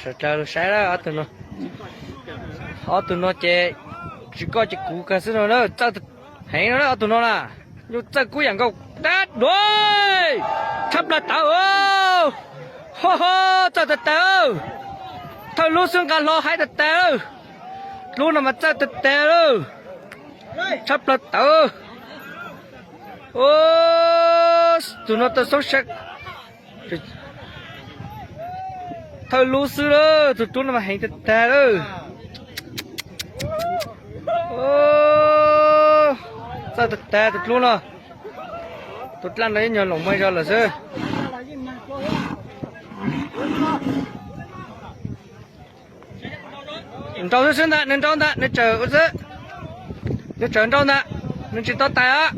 Sawv daws saib ob tug no, ob tug no ces tsis koj ces kuv kawg xwb no na, txawj heev no na ob tug no na, yus txawj kub yam nkaus tab duav, tshaj plaws tawv, ho ho, txawj tag tag, thawj lub xwb nqa hlo haib tag tag, lub no mas txawj tag tag lawm, tshaj plaws tawv. Tus no tawv xoob sa, thawj lub xwb lawm, tus dlub no mas heev tag tag lawm. Txawj tag tag tus dlub no, tus dlab no ib nyuag loos muaj zog lawm xwb. Nrau xwb xwb ntag, nws nrau ntag, nws tsawm ua xwb, nws tsawm nrau ntag, nws tsis tau tais os.